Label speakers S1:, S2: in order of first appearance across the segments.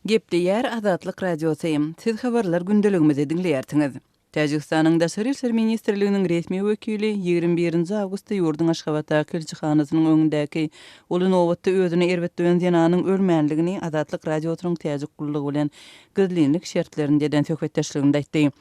S1: Gepleýär Azatlyk Radiosy, Siz habarlar gündeligimizi diňleýärsiňiz. Täjigistanyň Daşary işler ministrliginiň resmi wekili 21 nji awgustda ýurduň Aşgabatdaky ilçihanasynyň öňündäki uly nobatda özüni erbet duýan zenanyň ölmänligini Azatlyk Radiosynyň Täjik gullugy bilen gizlinlik şertlerinde eden söhbetdeşliginde aýtdy.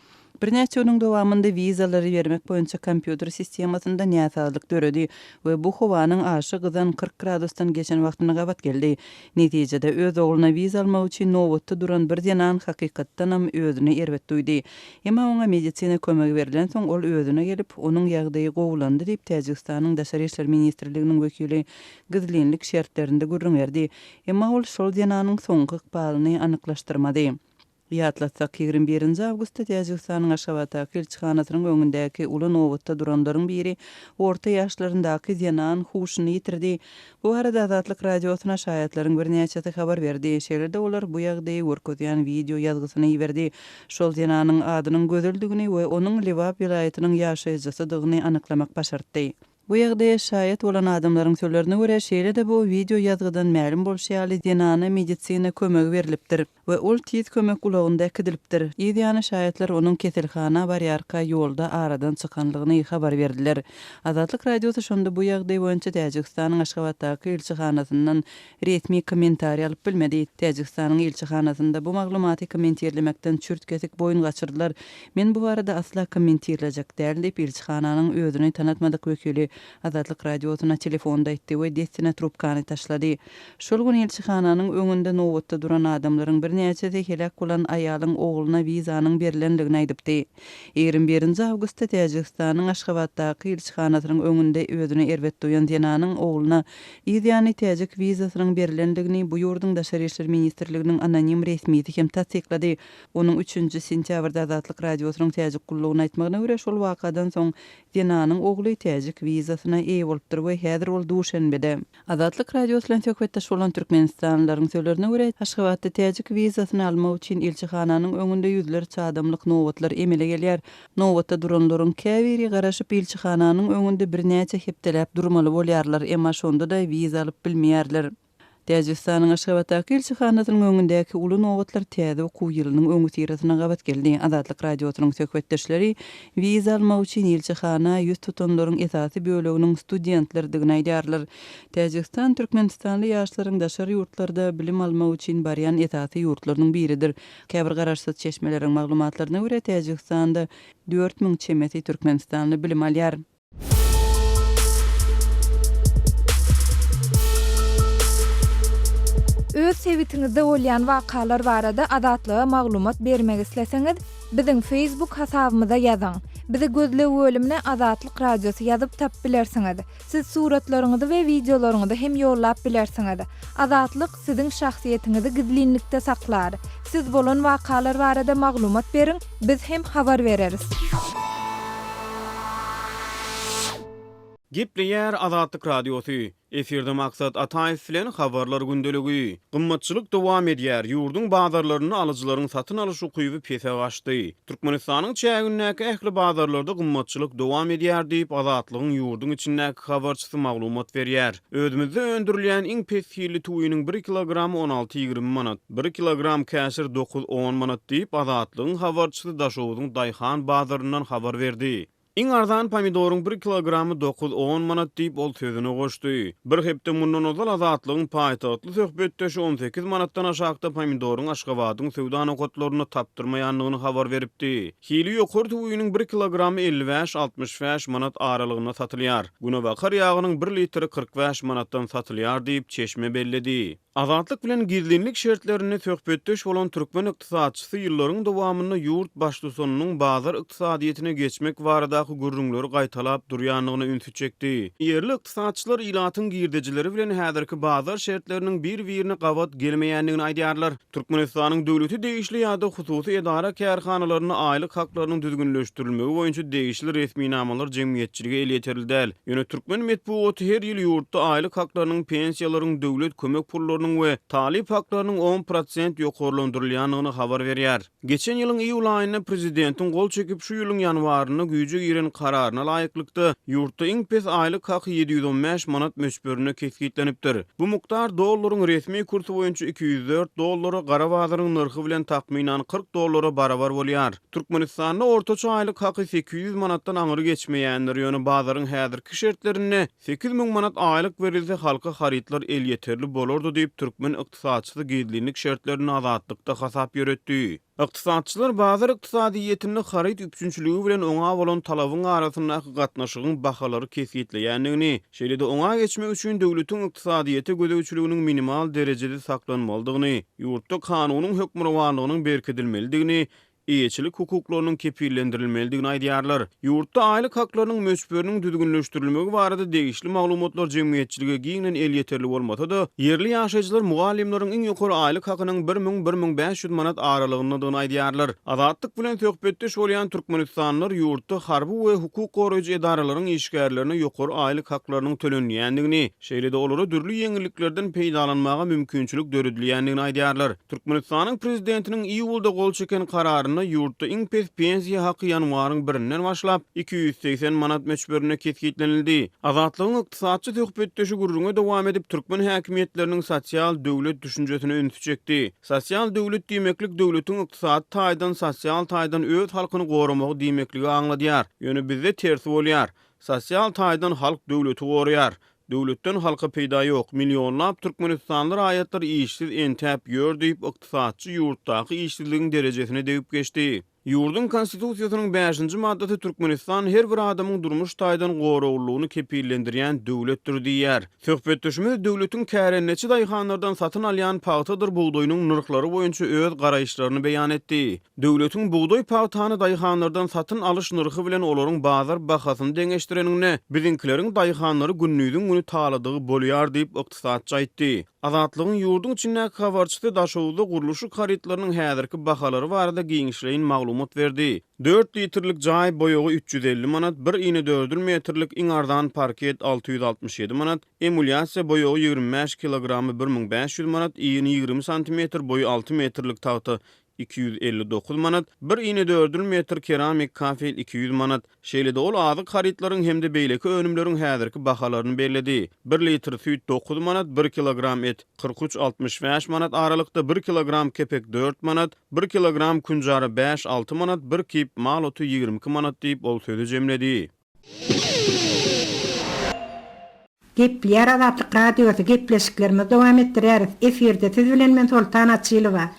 S1: Birnäçe günüň dowamynda wizalary bermek boýunça kompýuter sistemasynda näsazlyk döredi we bu howanyň aşa gyzan 40 gradusdan geçen wagtyna gabat geldi. Netijede, öz ogluna wiza almak üçin nobatda duran bir zenan hakykatdanam özüni erbet duýdy. Emma oňa medisina kömegi berlensoň, ol özüne gelip, onuň ýagdaýy gowulandy diýip, Täjigistanyň Daşary işler ministrliginiň wekili gizlinlik şertlerinde gürrüň berdi. Emma ol şol zenanyň soňky ykbalyny anyklaşdyrmady. Ýatlatsak, 21 nji awgustda Täjigistanyň Aşgabatdaky ilçihanasynyň öňündäki uly nobatda duranlaryň biri, orta ýaşlaryndaky zenan huşuny ýitirdi. Bu barada Azatlyk Radiosyna şaýatlaryň birnäçesi habar berdi. Şeýle-de olar bu ýagdaýy görkezýän wideo ýazgysyny iberdi. Şol zenanyň adynyň Gözeldigini we onuň Lebap welaýatynyň ýaşaýjysydygyny anyklamak başartdy. Bu ýagdaýa şaýat bolan adamlaryň sözlerine görä, şeýle-de bu wideo ýazgydan mälim bolşy ýaly, zenana medisina kömegi berlipdir we ol tiz kömek ulagynda äkidilipdir. Yz ýany şaýatlar onuň keselhana barýarka ýolda aradan çykanlygyny habar berdiler. Azatlyk Radiosy şonda bu ýagdaý boýunça Täjigistanyň Aşgabatdaky ilçihanasyndan resmi kommentariý alyp bilmedi. Täjigistanyň ilçihanasynda bu maglumaty kommentirlemekden çürt-kesik boýun gaçyrdylar. Men bu barada asla kommentirlejek däl diýip, ilçihananyň özüni tanatmadyk wekili Azatlyk Radiosyna telefonda aýtdy we dessine trubkany taşlady. Şol gün ilçihananyň öňünde nobatda duran adamlaryň birnäçesi heläk bolan aýalyň ogluna wizanyň berlendigini aýdypdy. 21 nji awgustda Täjigistanyň Aşgabatdaky ilçihanasynyň öňünde özüni erbet duýan zenanyň ogluna Yz ýany täjik wizasynyň berlendigini bu ýurduň Daşary işler ministrliginiň anonim resmisi hem tassyklady. Onuň üçünji sentýabrda Azatlyk Radiosynyň täjik gullugyna aýtmagyna görä, şol wakadan soň zenanyň ogly täjik wizasyna eýe bolupdyr we häzir ol Duşenbede. Azatlyk Radiosy bilen söhbetdeş bolan türkmenistanlylaryň sözlerine görä, Aşgabatda täjik wizasyny almak üçin ilçihananyň öňünde ýüzlerçe adamlyk nobatlar emele gelýär. Nobatda duranlaryň käbiri garaşyp ilçihananyň öňünde birnäçe hepdeläp durmaly bolýarlar, emma şonda-da wiza alyp bilmeýärler. Täjigistanyň Aşgabatdaky ilçihanasynyň öňündäki uly nobatlar täze okuw ýylynyň öňüsyrasyna gabat geldi. Azatlyk Radiosynyň söhbetdeşleri wiza almak üçin ilçihana ýüz tutanlaryň esasy böleginiň studentlerdigini aýdýarlar. Täjigistan türkmenistanly ýaşlaryň daşary ýurtlarda bilim almak üçin barýan esasy ýurtlarynyň biridir. Käbir garaşsyz çeşmeleriň maglumatlaryna görä, Täjigistanda 4000 çemesi türkmenistanly bilim alýar.
S2: Öz sebitiňizde bolýan wakalar barada Azatlyga maglumat bermek isleseňiz, biziň Facebook hasabymyza ýazyň. Bizi gözleg bölümine Azatlyk Radiosy ýazyp tapyp bilersiňiz. Siz suratlaryňyzy we wideolaryňyzy hem ýollap bilersiňiz. Azatlyk siziň şahsyýetiňizi gizlinlikde saklar. Siz bolan wakalar barada maglumat beriň, biz hem habar bereris.
S3: Gepleýär Azatlyk Radiosy, Efirde Maksat Ataýew bilen Habarlar gündeligi. Gymmatçylyk dowam edýär, ýurduň bazarlarynda alyjylaryň satyn alyş ukyby pese gaçdy. Türkmenistanyň çägindäki ähli bazarlarda gymmatçylyk dowam edýär diýip, Azatlygyň ýurduň içindäki habarçysy maglumat berýär. Özümizde öndürilýän iň pes hilli tüwiniň bir kilogramy on alty-ýigrimi manat, bir kilogram käşir dokuz-on manat diýip, Azatlygyň habarçysy Daşogzuň daýhan bazaryndan habar berdi. Iň arzan pomidoryň bir kilogramy dokuz-on manat diýip, ol sözüne goşdy. Bir hepde mundan ozal Azatlygyň paýtagtly söhbetdeşi 18 manatdan aşakda pomidoryň Aşgabadyň söwda nokatlarynda tapdyrmaýandygyny habar beripdi. Hili ýokary tüwiniň bir kilogramy 55-65 manat aralygynda satylýar. Günebakar ýagynyň bir litri 45 manatdan satylýar diýip, çeşme belledi. Azatlyk bilen gizlinlik şertlerinde söhbetdeş bolan türkmen ykdysatçysy ýyllaryň dowamynda ýurt baştutanynyň bazar ykdysadyýetine geçmek baradaky gürrüňleri gaýtalap durýandygyna ünsi çekdi. Ýerli ykdysatçylar ilatyň girdejileri bilen häzirki bazar şertleriniň bir-birine gabat gelmeýändigini aýdýarlar. Türkmenistanyň döwlete degişli ýa-da hususy edara-kärhanalarynda aýlyk haklarynyň düzgünleşdirilmegi boýunça degişli resminamalar jemgyýetçilige elýeterli däl. Ýöne türkmen metbugaty her ýyl ýurtda aýlyk haklarynyň, pensiýalaryň, döwlet kömek pullarynyň. hukuklarynyň we talyp haklarynyň 10% ýokarlandyrylýandygyny habar berýär. Geçen ýylyň iýul aýynda prezidentiň gol çekip, şu ýylyň ýanwarynda güýje giren kararyna laýyklykda, ýurtda iň pes aýlyk haky 715 manat möçberinde kesgitlenipdir. Bu mukdar dollaryň resmi kursy boýunça 204 dollara, gara bazaryň nyrhy bilen takmynan 40 dollara barabar bolýar. Türkmenistanda ortaça aýlyk haky 800 manatdan aňry geçmeýändir, ýöne bazaryň häzirki şertlerinde 8000 manat aýlyk berilse halka harytlar elýeterli bolardy diýip, türkmen ykdysatçysy gizlinlik şertlerinde Azatlykda hasap ýöretdi. Ykdysatçylar bazar ykdysadyýetinde haryt üpjünçiligi bilen oňa bolan talabyň arasyndaky gatnaşygyň bahalary kesgitleýändigini, şeýle-de oňa geçmek üçin döwletiň ykdysadyýete gözegçiliginiň minimal derejede saklanmalydygyny, ýurtda kanunyň hökmürowanlygynyň berkidilmelidigini eýeçilik hukuklarynyň kepillendirilmelidigini aýdýarlar. Ýurtda aýlyk haklarynyň möçberiniň düzgünleşdirilmegi barada degişli maglumatlar jemgyýetçilige giňden elýeterli bolmasa-da, ýerli ýaşaýjylar mugallymlaryň iň ýokary aýlyk hakynyň 1000, 1500 manat aralygyndadygyny aýdýarlar. Azatlyk bilen söhbetdeş bolýan türkmenistanlylar ýurtda harby we hukuk goraýjy edaralaryň işgärlerine ýokary aýlyk haklarynyň tölenilýändigini, Şeýle-de olara dürli ýeňilliklerden peýdalanmaga mümkinçilik döredilýändigini aýdýarlar. Türkmenistanyň Prezidentiniň iýulda gol çeken kararynda ýurtda iň pes pensiýa haky ýanwaryň birinden başlap, 280 manat möçberinde kesgitlenildi. Azatlygyň ykdysatçy söhbetdeşi gürrüňe dowam edip, türkmen häkimiýetleriniň sosial döwlet düşünjesine ünsi çekdi. Sosial döwlet diýmeklik döwletiň ykdysady taýdan, sosial taýdan öz halkyny goramagy diýmekligi aňladýar. Ýöne bizde tersi bolýar. Sosial taýdan halk döwleti goraýar. Döwletden halka peýda ýok. Millionlap türkmenistanly raýatlar işsiz entäp ýör diýip, ykdysatçy ýurtdaky işsizligiň derejesine degip geçdi. Ýurduň Konstitusiýasynyň bäşinji maddasy Türkmenistan her bir adamyň durmuş taýdan goraglylygyny kepillendirýän döwletdir diýýär. Söhbetdeşimiz döwletiň kärendeçi daýhanlardan satyn alýan pagtadyr bugdaýynyň nyrhlary boýunça öz garaýyşlaryny beýan etdi. Döwletiň bugdaý pagtany daýhanlardan satyn alyş nyrhy bilen olaryň bazar bahasyny deňeşdireniňde, biziňkileriň daýhanlary gündiziň güni taladygy bolýar diýip, ykdysatçy aýtdy. Azatlygyň ýurduň içindäki habarçysy Daşoguzda gurluşyk harytlarynyň häzirki bahalary barada giňişleýin maglumat berdi. Dört litrlik jaý boýagy 350 manat, bir inedördül metrlik iň arzan parket 667 manat, Emulýasiýa boýagy 25 kilogramy 1500 manat, ini 20 santimetr, boýy alty metrlik tagta 259 manat, bir inedördül metr keramik kafel 200 manat. Şeýle-de ol azyk harytlaryň hem-de beýleki önümleriň häzirki bahalaryny belledi. Bir litr süýt dokuz manat, bir kilogram et 43, 65 manat aralykda, bir kilogram kepek dört manat, bir kilogram künjara bäş, alty manat, bir kip mal oty 22 manat diýip, ol sözi jemledi.
S4: Gepleýär Azatlyk Radiosy, gepleşiklerimizi dowam etdirýäris. Efirde siz bilen men Soltan Açylowa.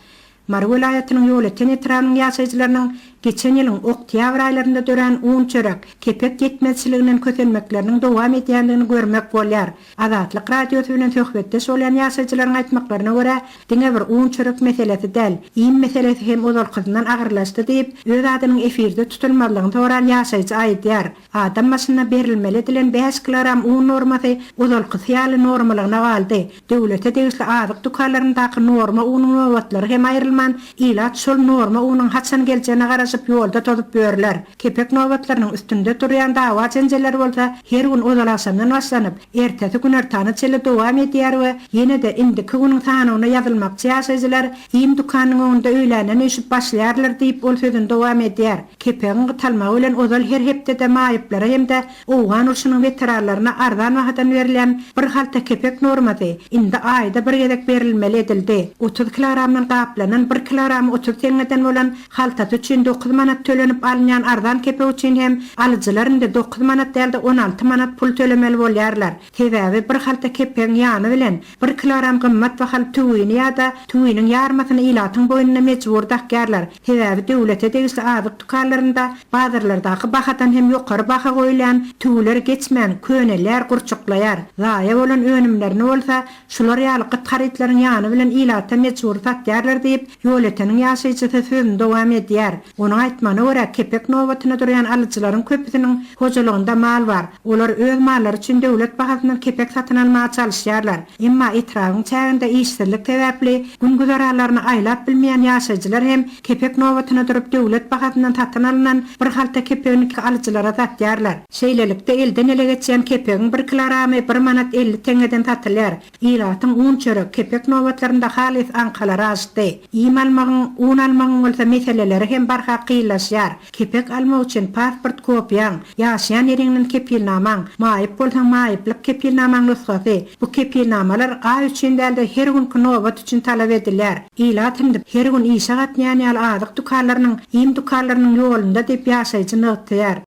S4: Mary welaýatynyň Ýolöten etrabynyň ýaşaýjylarynyň geçen ýylyň oktýabr aýlarynda dörän un-çörek, kepek ýetmezçiliginden kösenmekleriniň dowam edýändigini görmek bolýar. Azatlyk Radiosy bilen söhbetdeş bolýan ýaşaýjylaryň aýtmaklaryna görä, diňe bir un-çörek meselesi däl, iým meselesi hem ozalkysyndan agyrlaşdy diýip, öz adynyň efirde tutulmazlygyny soran ýaşaýjy aýdýar. Adam başyna berilmeli edilen bäş kilogram un normasy ozalkysy ýaly normalygyna galdy. Döwlete degişli azyk dükanlaryndaky norma unuň nobatlary hem aýrylman, ilat şol norma unuň haçan geljegine garaşyp ýolda tozup ýörler. Kepek nobatlarynyň üstünde turýan dawa-jenjeller bolsa her gün ozalagşamdan başlanyp, ertesi günortana çenli dowam edýär we ýene-de indiki günüň sanawyna ýazylmakçy ýaşaýjylar iým dükanynyň öňünde öýländen üýşüp başlaýarlar diýip, ol sözüni dowam edýär. Kepegiň gytalmagy bilen ozal her hepdede maýyplara hem-de owgan urşunyň weteranlaryna arzan bahadan berilýän bir halta kepek normasy indi aýda bir gezek berilmeli edildi. 30 kilogramdan gaplanan bir kilogramy 30 teňňeden bolan haltasy üçin dokuz manat tölenip alynýan arzan kepek üçin hem alyjylar indi dokuz manat däl-de 16 manat pul tölemeli bolýarlar. Sebäbi bir halta kepegiň ýany bilen bir kilogram gymmat bahaly tüwini ýa-da tüwiniň ýarmasyny ilatyň boýnuna mejbury dakýarlar. Sebäbi döwlete degişli azyk dükanlarynda bazarlardaky bahadan hem ýokary baha goýulýan tüwüler geçmän, könelýär, gurçuklaýar. Zaýa bolan önümlerini bolsa şular ýaly gyt harytlaryň ýany bilen ilata mejbury satýarlar diýip, Ýolöteniň ýaşaýjysy sözüni dowam edýär. Onuň aýtmagyna görä, kepek nobatyna durýan alyjylaryň köpüsiniň hojalygynda mal bar. Olar öz mallary üçin döwlet bahasyndan kepek satyn almaga çalyşýarlar. Emma etrabyň çäginde işsizlik sebäpli gün-güzeranlaryny aýlap bilmeýän ýaşaýjylar hem kepek nobatyna durup döwlet bahasyndan satyn alnan bir halta kepegini alyjylara satýarlar. Şeýlelikde, elden-ele geçýän kepegiň bir kilogramy bir manat 50 teňňeden satylýar. Ilatyň un-çörek, kepek nobatlarynda halys aňkalary aşdy. Iým almagyň, un almagyň bolsa meseleleri hem barha kynlaşýar. Kepek almak üçin pasport kopiýaň, ýaşaýan ýeriňden kepilnamaň, maýyp bolsaň maýyplyk kepilnamaň nusgasy, bu kepilnamalar aý üçin däl-de her günki nobat üçin talap edilýär. Ilat indi her gün işe gatnaýan ýaly azyk dükanlarynyň, iým dükanlarynyň ýolunda diýip ýaşaýjy nygtaýar.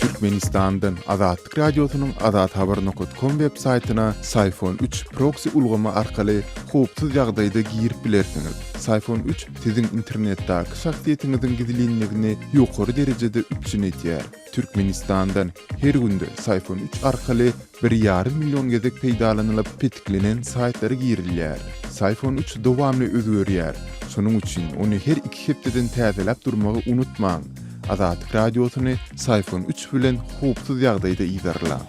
S5: Türkmenistandan Azatlyk Radiosynyň azathabar nokat kom web saýtyna Syfon üç proksi ulgamy arkaly howpsuz ýagdaýda girip bilersiňiz. Syfon üç siziň internetdäki şahsyýetiňiziň gizlinligini ýokary derejede üpjün edýär. Türkmenistandan her günde Syfon üç arkaly bir ýarym million gezek peýdalanylyp petiklenen saýtlara girilýär. Syfon üç dowamly özgerýär. Şonuň üçin ony her iki hepdeden täzeläp durmagy unutmaň. Azatlyk Radiosyny Syfon üç bilen howpsuz ýagdaýda yzarlaň.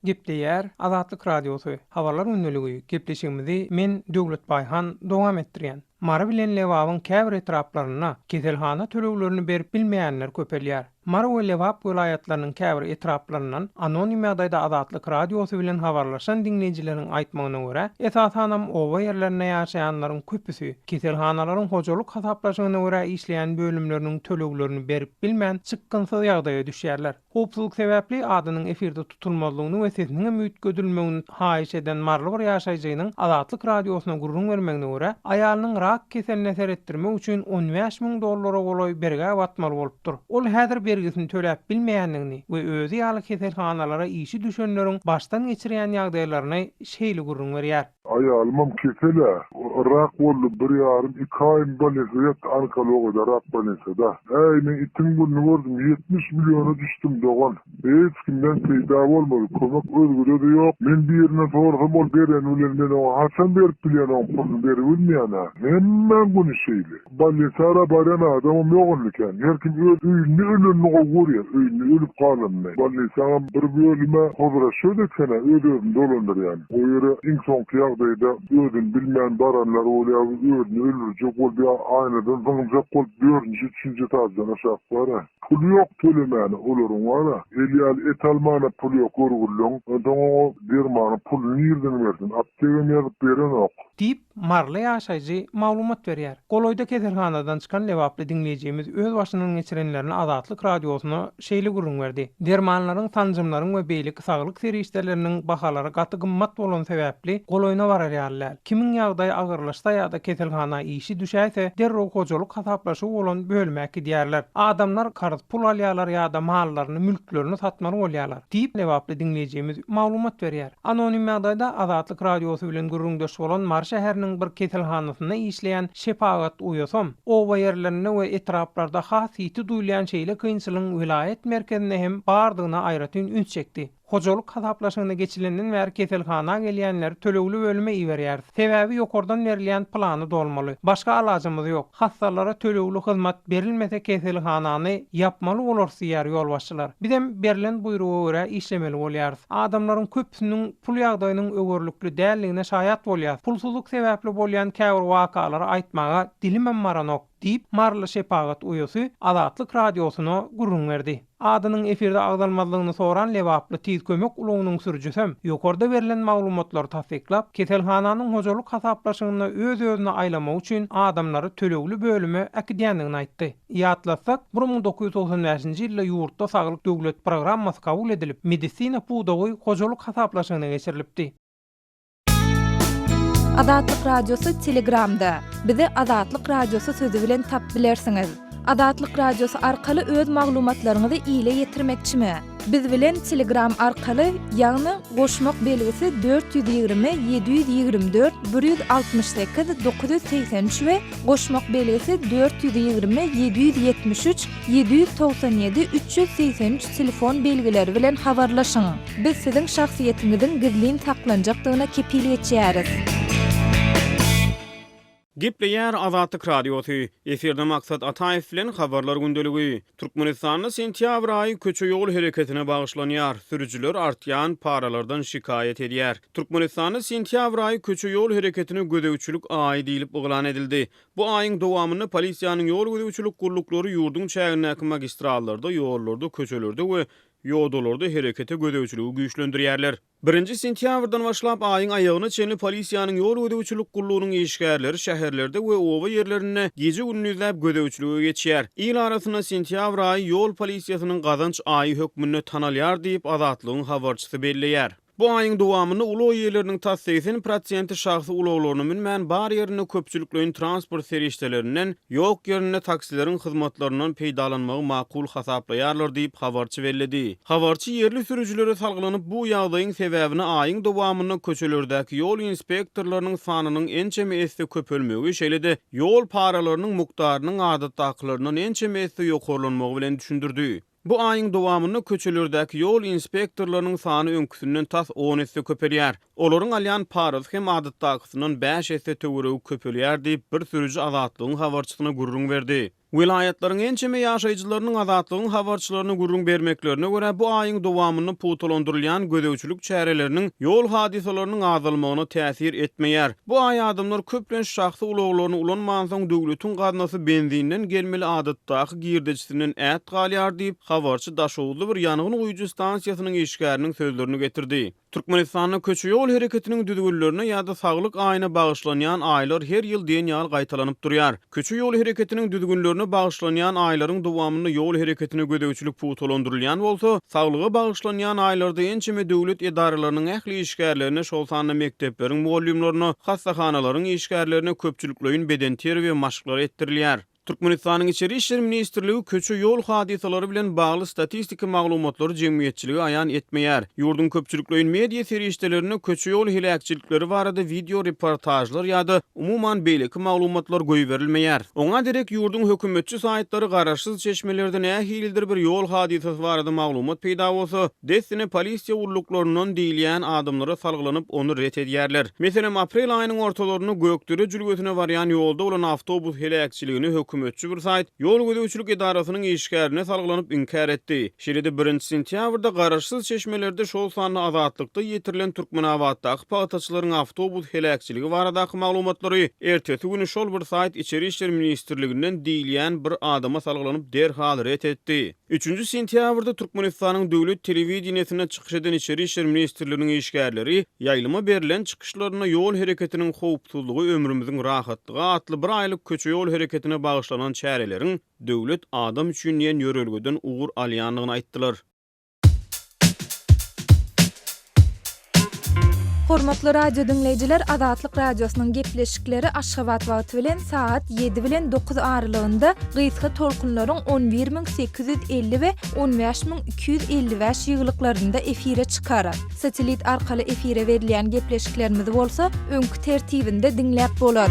S6: Gepleýär Azatlyk Radiosy, Habarlar gündeligi gepleşigimizi men Döwlet Baýhan dowam etdirýän. Mary bilen Lebabyň käbir etraplarynda keselhana töleglerini berip bilmeýänler köpelýär. Mary we Lebap welaýatlarynyň käbir etraplaryndan anonim ýagdaýda Azatlyk Radiosy bilen habarlaşan diňleýjileriň aýtmagyna görä, esasanam oba ýerlerinde ýaşaýanlaryň köpüsi keselhanalaryň hojalyk hasaplaşygyna görä işleýän bölümleriniň töleglerini berip bilmän çykgynsyz ýagdaýa düşýärler. Howpsuzlyk sebäpli adynyň efirde tutulmazlygyny we sesiniňem üýtgedilmegini haýyş eden maryly bir ýaşaýjynyň Azatlyk Radiosyna gürrüň bermegine görä, aýalynyň rak keseline seretdirmek üçin 15 müň dollara golaý bergä batmaly bolupdyr. Ol häzir bergisini töläp bilmeýändigini we özi ýaly keselhanalara işi düşenleriň başdan geçirýän ýagdaýlaryny şeýle gürrüň berýär.
S7: Aýalymam kesel-ä. Rak boldy, bir ýarym, iki aýyny bolnisada ýatdy, onkologiýada, rak bolnisada. Äý, men itiň gününi gördüm, 70 milliona düşdüm, dogan. Hiç kimden peýda bolmady, kömek özgede-de ýok. Men birinden sorasam, ol bereni bilen men oňa haçan berip bilýän oň puluny beribilmeýän-ä. Hemmäň güni şeýle. Bolnisara barýan adamam ýok indi kän. Her kim öz öýünde ölenini gowy görýär, öýünde ölüp galanyny. Bolnisaňam bir bölümi hozrasýot eken-ä, öz-özüni dolandyrýan. O ýere iň soňky ýagdaýda özüni bilmän baranlar bolýar, özüni öldürjek bolup ýa aýnadan zyňyljak bolup dördünji, üçünji etaždan aşak bar-a. Puly ýok tölemäne olaryň bar-a. El ýaly et almana puly ýok görgüliň. Onsoň oňa dermanyň puluny nirden bersin? Aptegam ýazyp berenok.
S6: Diýip, maryly ýaşaýjy maglumat berýär. Golaýda keselhanadan çykan lebaply diňleýjimiz öz başyndan geçirenlerini Azatlyk Radiosyna şeýle gürrüň berdi, Dermanlaryň, sanjymlaryň we beýleki saglyk serişdeleriniň bahalary gaty gymmat bolany sebäpli, golaýyna barar ýaly däl. Kimiň ýagdaýy agyrlaşsa ýa-da keselhana işi düşäýse, derrew hojalyk hasaplaşygy bolan bölüme äkidýärler. Adamlar karz pul alýarlar ýa-da mallaryny, mülklerini satmaly bolýarlar, diýip, lebaply diňleýjimiz maglumat berýär. Anonim ýagdaýda Azatlyk Radiosy bilen gürrüňdeş bolan Mary şäheriniň bir keselhanasynda işleýän şepagat uýasam, oba ýerlerinde we etraplarda has ýiti duýulýan şeýle kynçylygyň welaýat merkezinde hem bardygyna aýratyn üns çekdi. Hojalyk hasaplaşygyna geçilenden bäri keselhana gelýänleri tölegli bölüme iberýäris. Sebäbi ýokardan berilýän plany dolmaly. Başga alajymyz ýok. Hassalara tölegli hyzmat berilmese keselhanany ýapmaly bolarys diýýär ýolbaşçylar. Bizem berlen buýruga görä işlemeli bolýarys. Adamlaryň köpüsiniň pul ýagdaýynyň öwerlikli däldigine şaýat bolýas. Pulsuzlyk sebäpli bolýan käbir wakalary aýtmaga dilimem baranok, diýip, maryly şepagat uýasy Azatlyk Radiosyna gürrüň berdi. Adynyň efirde agzalmazlygyny soran lebaply Tiz kömek ulagynyň sürüjisem ýokarda berlen maglumatlary tassyklap, keselhananyň hojalyk hasaplaşygynda öz-özüni aýlamak üçin adamlary tölegli bölüme äkidýändigini aýtdy. Ýatlatsak, 1995-nji ýylda ýurtda Saglyk döwlet programmasy kabul edilip, medisina pudagy hojalyk hasaplaşygyna geçirilipdi.
S2: Azatlyk Radiosy Telegramda. Bizi Azatlyk Radiosy sözi bilen tapyp bilersiňiz. Azatlyk Radiosy arkaly öz maglumatlaryňyzy ile ýetirmekçimi? Biz bilen Telegram arkaly, ýagny goşmak belgisi 420 724 168 983 we goşmak belgisi 420 773 797 383 telefon belgileri bilen habarlaşyň. Biz siziň şahsyýetiňiziň gizlin saklanjakdygyna kepil geçýäris.
S3: Gepleýär Azatlyk Radiosy, Efirde Maksat Ataýew bilen Habarlar gündeligi. Türkmenistanda sentýabr aýy köçe-ýol hereketine bagyşlanýar, sürüjiler artýan paralardan şikaýat edýär. Türkmenistanda sentýabr aýy köçe-ýol hereketine gözegçilik aýy diýlip yglan edildi. Bu aýyň dowamynda polisiýanyň ýol gözegçilik gulluklary ýurduň çägindäki magistrallarda, ýollarda, köçelerde we ýodalarda herekete gözegçiligi güýçlendirýärler. Birinji sentýabrdan başlap aýyň aýagyna çenli polisiýanyň ýol gözegçilik gullugynyň işgärleri şäherlerde we oba ýerlerinde gije-gündizläp gözegçilige geçýär. Il arasynda sentýabr aýy ýol polisiýasynyň gazanç aýy hökmünde tanalýar diýip, Azatlygyň habarçysy belleýär. Bu aýyň dowamynda ulag eýeleriniň tas 80 prosenti şahsy ulaglaryna münmän, bar ýerinde köpçülikleýin transport serişdelerinden, ýok ýerinde taksileriň hyzmatlaryndan peýdalanmagy makul hasaplaýarlar diýip, habarçy belledi. Habarçy ýerli sürüjilere salgylanyp, bu ýagdaýyň sebäbini aýyň dowamynda köçelerdäki ýol inspektorlarynyň sanynyň ençeme esse köpelmegi, şeýle-de ýol paralarynyň mukdarynyň adatdakylaryndan ençeme esse ýokarlanmagy bilen düşündirdi. Bu aýyň dowamynda köçelerdäki ýol inspektorlarynyň sany öňküsinden tas on esse köpelýär. Olaryň alýan parasy hem adatdakysyndan bäş esse töweregi köpelýär diýip, bir sürüji Azatlygyň habarçysyna gürrüň berdi. Welaýatlaryň ençeme ýaşaýjylarynyň Azatlygyň habarçylaryna gürrüň bermeklerine görä, bu aýyň dowamynda pugtalandyrylýan gözegçilik çäreleriniň ýol hadysalarynyň azalmagyna täsir etmeýär. Bu aý adamlar köplenç şahsy ulaglaryny ulanmansoň, döwletiň gaznasy benzinden gelmeli adatdaky girdejisinden ät galýar diýip, habarçy daşoguzly bir ýangyn guýujy stansiýasynyň işgäriniň sözlerini getirdi. Türkmenistanda köçe-ýol hereketiniň düzgünlerine ýa-da saglyk aýyna bagyşlanýan aýlar her ýyl diýen ýaly gaýtalanyp durýar. Köçe-ýol hereketiniň düzgünlerine bagyşlanýan aýlaryň dowamynda ýol hereketine gözegçilik pugtalandyrylýan bolsa, saglyga bagyşlanýan aýlarda ençeme döwlet edaralarynyň ähli işgärlerine, şol sanda mekdepleriň mugallymlaryna, hassahanalaryň işgärlerine köpçülikleýin bedenterbiýe maşklary etdirilýär. Türkmenistanyň Içeri işler ministrligi köçe-ýol hadysalary bilen bagly statistiki maglumatlary jemgyýetçilige aýan etmeýär. Ýurduň köpçülikleýin media serişdelerinde köçe-ýol heläkçilikleri barada wideo reportažlar ýa-da umuman beýleki maglumatlar goýberilmeýär. Oňa derek ýurduň hökümetçi saýtlary garaşsyz çeşmelerde nähilidir bir ýol hadysasy barada maglumat peýda bolsa, dessine polisiýa gulluklaryndan diýilýän adamlara salgylanyp, ony ret edýärler. Meselem, aprel aýynyň ortalarynda Gökdere jülgesine barýan ýolda bolan awtobus heläkçiligini hökümetçi bir saýt ýol gözegçilik edarasynyň işgärine salgylanyp inkär etdi. Şeýle-de birinji sentýabrda garaşsyz çeşmelerde, şol sanda Azatlykda ýetirilen Türkmenabatdaky pagtaçylaryň awtobus heläkçiligi baradaky maglumatlary ertesi güni şol bir saýt Içeri işler ministrliginden diýilýän bir adama salgylanyp derhal ret etdi. Üçünji sentýabrda Türkmenistanyň döwlet telewideniýesinde çykyş eden Içeri işler ministrliginiň işgärleri ýaýlyma berlen çykyşlarynda Ýol hereketiniň howpsuzlygy ömrümiziň rahatlygy atly bir aýlyk köçe-ýol hereketine bagyşlanan çäreleriň Döwlet adam üçin diýen ýörelgeden ugur alýandygyny aýtdylar.
S2: Hormatly radio diňleýjiler Azatlyk Radiosynyň gepleşikleri Aşgabat wagty bilen sagat 7 bilen 9 aralygynda gysga tolkunlaryň 11850 we 15255 ýygylyklarynda efire çykar. Satellit arkaly efire berilýän gepleşiklerimizi bolsa öňki tertibinde diňläp bolar.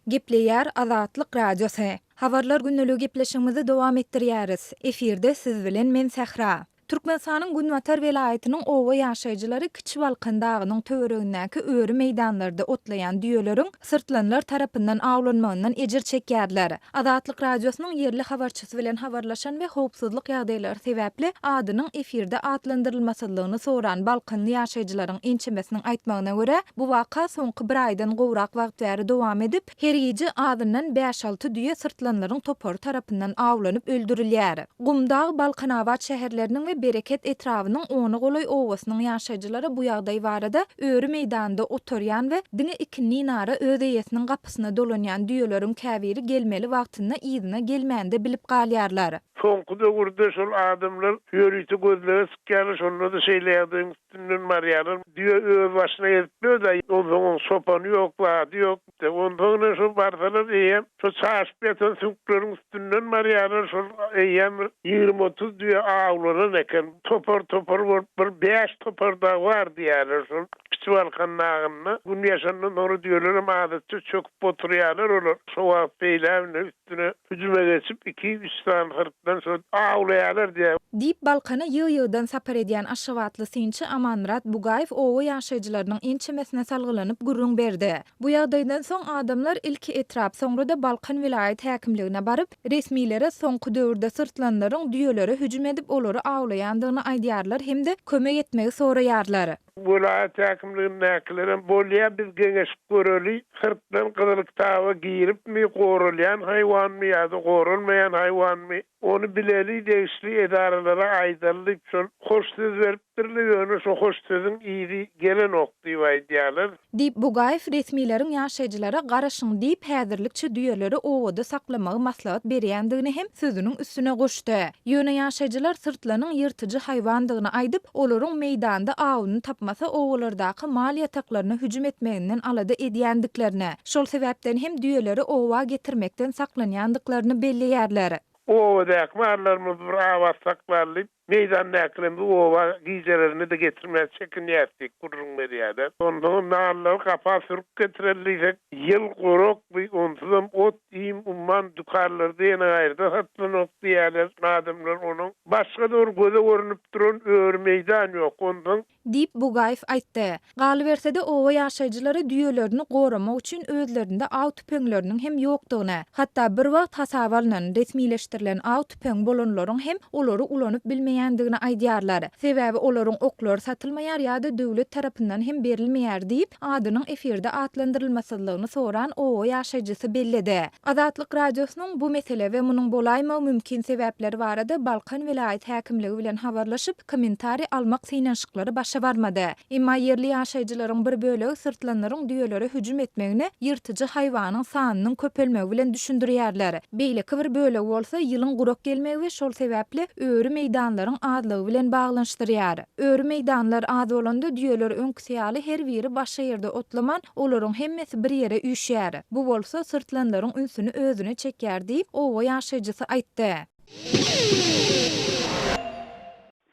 S2: Gepleýär Azatlyk Radiosy. Habarlar gündeligi gepleşigimizi dowam etdirýäris. Efirde siz bilen men Sähra. Türkmenistanyň günbatar welaýatynyň oba ýaşaýjylary Kiçi Balkan dagynyň töweregindäki öri meýdanlarda otlaýan düýeleriň syrtlanlar tarapyndan awlanmagyndan ejir çekýärler. Azatlyk Radiosynyň ýerli habarçysy bilen habarlaşan we howpsuzlyk ýagdaýlary sebäpli adynyň efirde atlandyrylmasyzlygyny soran balkanly ýaşaýjylaryň ençemesiniň aýtmagyna görä, bu waka soňky bir aýdan gowrak wagt bäri dowam edip, her gije azyndan bäş-alty düýe syrtlanlaryň topary tarapyndan awlanyp öldürilýär. Gumdag, Balkanabat şäherleriniň we Bereket etrabynyň ona golaý obasynyň ýaşaýjylary bu ýagdaý barada öri meýdanda otarýan we diňe ikindinara öz eýesiniň gapysyna dolanýan düýeleriň käbiri gelmeli wagtynda yzyna gelmände bilip galýarlar.
S8: Soňky döwürde şol adamlar ýörite gözlege çykýarlar, şonda-da şeýle ýagdaýyň üstünden barýarlar. Düýe öz başyna gezip ýör-dä, onsoň oň çopany ýok, zady ýok. Onsoň ine şo barsalar eýýäm şo çaşyp ýatan süňkleriň üstünden barýarlar, şol eýýäm bir 20-30 düýe awlanan eken. Topar-topar bolup bir bäş topar dagy bar diýýärler şol. Kiçi Balkan dagynda Gün ýaşandan soňra düýelerem adatça çöküp oturýarlar olar. Şo wagt beýläbine üstüne hüjüme geçip, iki-üç sany syrtlan şo awlaýarlar diýýär.
S2: Diýip, Balkana ýygy-ýygydan sapar edýän aşgabatly synçy Amanmyrat Bugaýew oba ýaşaýjylarynyň ençemesine salgylanyp gürrüň berdi. Bu ýagdaýdan soň adamlar ilki etrap, soňra-da Balkan welaýat häkimligine baryp, resmilere soňky döwürde syrtlanlaryň düýelere hüjüm edip, olary awlaýandygyny aýdýarlar hem-de kömek etmegi soraýarlar.
S8: Welaýat häkimligindäkilerem bolýa biz geňeşip göreli, syrtlan gyzyl kitaba giripmi, goralýan haýwanmy ýa-da goralmaýan haýwanmy, ony bileli, degişli edaralara aýdaly diýip şol hoş söz beripdirler, ýöne şo hoş sözüň yzy gelenok diýip aýdýarlar.
S2: Diýip, Bugaýew resmileriň ýaşaýjylara garaşyň diýip, häzirlikçe düýeleri obada saklamagy maslahat berýändigini hem sözüniň üstüne goşdy. Ýöne ýaşaýjylar syrtlanyň ýyrtyjy haýwandygyny aýdyp, olaryň meýdanda awuny tapmasa obalardaky mal ýataklaryna hüjüm etmeginden alada edýändiklerini, şol sebäpden hem düýeleri oba getirmekden saklanýandyklaryny belleýärler.
S8: Obadaky mallarymyzy bir abat saklaly diýip, Meýdandäkilerimizi oba gijelerine-de getirmäge çekinýäris diýip gürrüň berýärler. Onsoňam nallary gapa sürüp getireli diýsek, ýyl gurakmy, onsuzam ot-iým umman dükanlarda ýene gaýryda satylanok diýýärler adamlar. Onuň başga-da bir göze görnüp duran öri meýdan ýok. Onsoň
S2: Diýip, Bugaýew aýtdy. Galyberse-de, oba ýaşaýjylary düýelerini goramak üçin özlerinde aw tüpeňleriniň hem ýokdugyny, hatda bir wagt hasaba alnan, resmileşdirilen aw tüpeňi bolanlaryň hem olary ulanyp bilmeýändigini aýdýarlar. Sebäbi olaryň oklary satylmaýar ýa-da döwlet tarapyndan hem berilmeýär diýip, adynyň efirde atlandyrylmasyzlygyny soran oba ýaşaýjysy belledi. Azatlyk Radiosynyň bu mesele we munuň bolaýmagy mümkin sebäpleri barada Balkan welaýat häkimligi bilen habarlaşyp, kommentariý almak synanyşyklary başa barmady. Emma ýerli ýaşaýjylaryň bir bölegi syrtlanlaryň düýelere hüjüm etmegini ýyrtyjy haýwanyň sanynyň köpelmegi bilen düşündirýärler. Beýleki bir bölegi bolsa ýylyň gurak gelmegi we şol sebäpli öri meýdanlaryň azlygy bilen baglanyşdyrýar. Öri meýdanlar az bolanda düýeler öňküsi ýaly her biri başga ýerde otlaman, olaryň hemmesi bir ýere üýşýär. Bu bolsa syrtlanlaryň ünsüni özüne çekýär diýip, oba ýaşaýjysy aýtdy.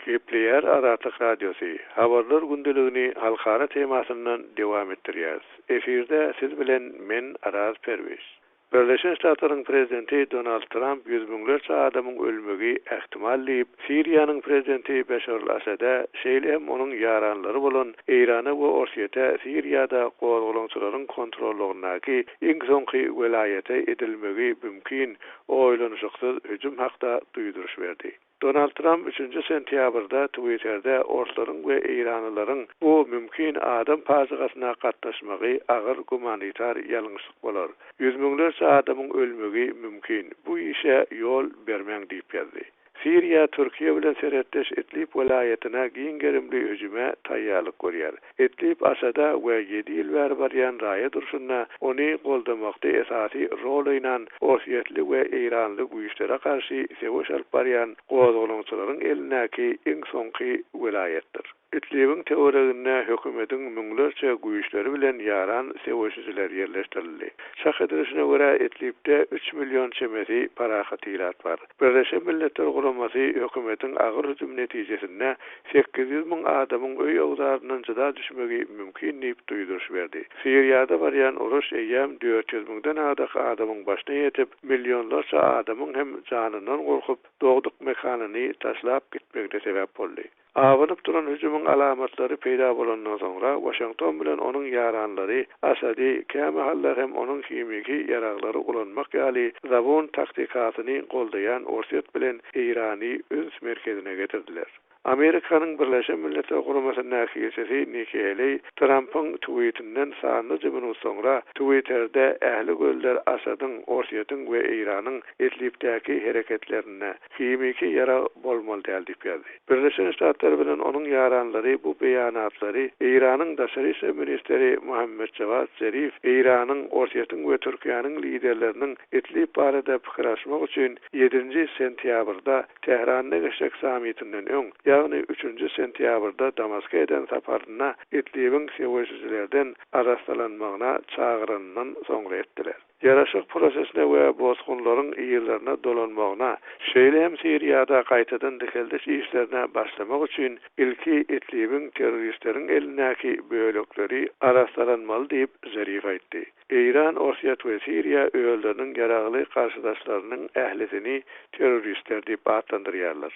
S9: Gepleýär Azatlyk Radiosy, Habarlar gündeligini halkara temasyndan dowam etdirýäris. Efirde siz bilen men Araz Perwiz. Birleşen Ştatlaryň prezidenti Donald Tramp ýüz müňlerçe adamyň ölmegi ähtimal diýip, Siriýanyň prezidenti Beşar al-Asada, şeýle hem onuň ýaranlary bolan Eýrana we Orsýete Siriýada gozgalaňçylaryň kontrollygyndaky iň soňky welaýata edilmegi mümkin oýlanyşyksyz hüjüm hakda duýduryş berdi. Donald Tramp üçünji sentýabrda Twitterde orslaryň we eýranlylaryň bu mümkin adam pajygasyna gatnaşmagy agyr gumanitar ýalňyşlyk bolar. Ýüz müňlerçe adamyň ölmegi mümkin. Bu işe ýol bermäň diýip ýazdy. Siriýa Türkiýe bilen serhetdeş Idlib welaýatyna giň gerimli hüjüme taýýarlyk görýär. Idlib Asada we ýedi ýyl bäri barýan raýat urşunda ony goldamakda esasy rol oýnan orsýetli we eýranly güýçlere garşy söweş alyp barýan gozgalaňçylaryň elindäki iň soňky welaýatdyr. Idlibiň töwereginde hökümetiň müňlerçe güýçleri bilen ýaran söweşijiler ýerleşdirildi. Çak edilişine görä, Idlibde üç million çemesi parahat ilat bar. Birleşen Milletler Guramasy hökümetiň agyr hüjümi netijesinde 800 müň adamyň öý-öwzaryndan jyda düşmegi mümkin diýip duýduryş berdi. Siriýada barýan uruş eýýäm 400 müňden agdak adamyň başyna ýetip, millionlarça adamyň hem janyndan gorkup, dogduk mekanyny taşlap gitmegine sebäp boldy. Abanyp duran hüjümiň alamatlary peýda bolandan soňra, Waşington bilen onuň ýaranlary Asady, kämahallar hem onuň himiki ýaraglary ulanmak ýaly zabun taktikasyny goldaýan Orsýet bilen Eýrany üns merkezine getirdiler. Amerikanyň Birleşen Milletler Guramasyndaky ilçisi Nikki Heleý Trampyň twitinden sanlyja minut soňra Twitterde ähli gözler Asadyň, Orsýetiň we Eýranyň Idlibdäki hereketlerinde himiki ýarag bolmaly däl diýip ýazdy. Birleşen Ştatlar bilen onuň ýaranlary bu beýanatlary Eýranyň daşary işler ministri Mohammed Jawad Zerif Eýranyň, Orsýetiň we Türkiýäniň liderleriniň Idlib barada pikir alyşmak üçin ýedinji sentýabrda Tähranda geçjek sammitinden öň, ýagny üçünji sentýabrda Damaska eden saparynda Idlibiň söweşijilerden arassalanmagyna çagyranyndan soňra etdiler. Ýaraşyk prosesine we bosgunlaryň yzlaryna dolanmagyna, şeýle hem Siriýada gaýtadan dikeldiş işlerine başlamak üçin ilki Idlibiň terroristleriň elindäki bölekleri arassalanmaly diýip, Zarif aýtdy. Eýran, Orsýet we Siriýa özleriniň ýaragly garşydaşlarynyň ählisini terroristler diýip atlandyrýarlar.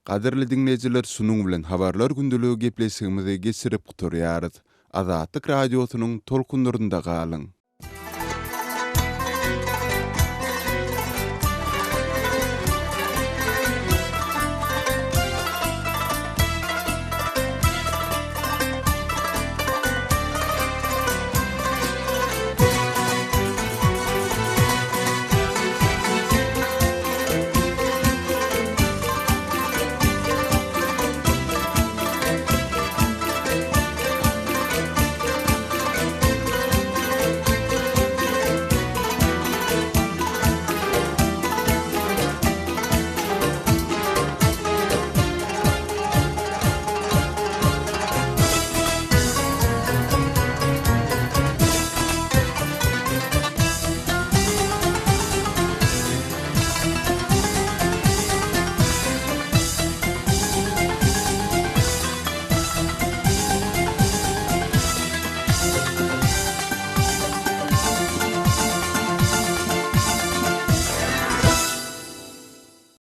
S5: Gadyrly diňleýjiler şunuň bilen Habarlar gündeligi gepleşigimizi geçirip gutarýarys. Azatlyk Radiosynyň tolkunlarynda galyň!